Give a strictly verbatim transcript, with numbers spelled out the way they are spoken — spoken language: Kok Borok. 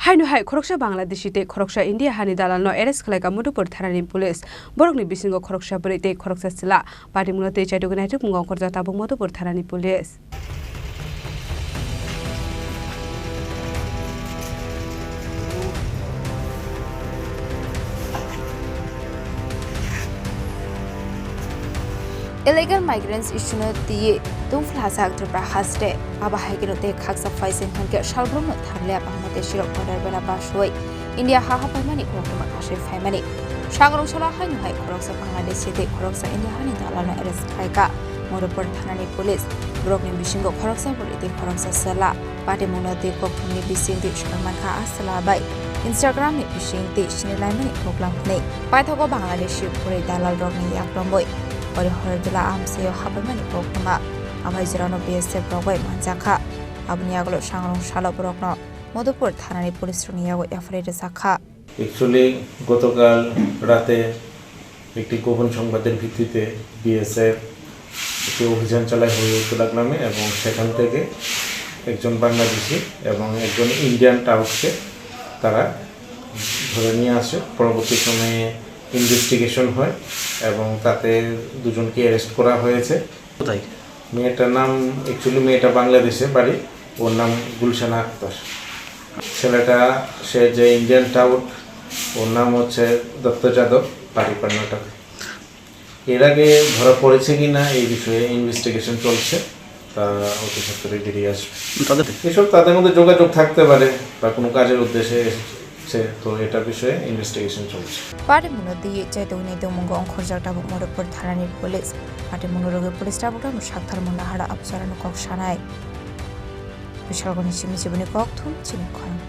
Haino hai khoroksa Bangladeshi tei khoroksa India hani dalalno arrest khlaikha Madhupur thanani police. Borokni bisingo khoroksa bwrwi tei khoroksa chwla. Patimungno tei chaitugwi naitugmung ongkhorjak tabuk Madhupur thanani police. Illegal migrants issue no twiwi tungphla sak Tripura haste. Abo hai kheno tei khaksa phaising hwnkhe salbrumno thangliya Bangladeshi rok bodai bera basoi India ha hapaimani koktwma kasui phaimani. Sangrong salo haino hai khoroksa Bangladeshi tei khoroksa India hani dalalno arrest khlaikha Madhupur thanani police. Borokni bisingo khoroksa bwrwi tei khoroksa chwla. Patimungno tei kokthumni bisingtwi soi mankha a chwla bai Instagram ni bisingtwi sinilaimani koklam hwnwi. Paithago Bangladeshi bwrwi dalalrokni yaklomwi ori hor jila amchaio hapaimani koktwma. Amai jorano B S F rok bai manjakha. Aboni yagulo sangrong salo borokno Madhupur thanani police rokni yago F I R rwjakha. Actually, গতকাল রাতে একটি গোপন সংবাদের ভিত্তিতে বিএসএফ একটি অভিযান চালায় হরিয়র তুলাক নামে, এবং সেখান থেকে একজন বাংলাদেশি এবং একজন ইন্ডিয়ান টাউটকে তারা ধরে নিয়ে আসে। পরবর্তী সময়ে ইনভেস্টিগেশন হয় এবং তাতে দুজনকে অ্যারেস্ট করা হয়েছে। কোথায়? মেয়েটার নাম, অ্যাকচুয়ালি মেয়েটা বাংলাদেশে বাড়ি, ওর নাম গুলশানা আক্তার। ছেলেটা, সে যে ইন্ডিয়ান টাউট, ওর নাম হচ্ছে দত্ত যাদব, বাড়ি কর্ণাটক। এর আগে ধরা পড়েছে কিনা এই বিষয়ে ইনভেস্টিগেশন চলছে, তা অতি সত্বরই বেরিয়ে আসবে। তাদের এসব তাদের মধ্যে যোগাযোগ থাকতে পারে বা কোনো কাজের উদ্দেশ্যে এসেছে, তো এটা বিষয়ে ইনভেস্টিগেশন চলছে। Patimungno twiwi chaitugwi naitugmungo ongkhorjak tabuk Madhupur thanani police. Patimungno rwgwi police tabuk tabuk saktharmung nahara aphusairokno kok sanai. Bisalguni simi siboni kokthum chini khorang.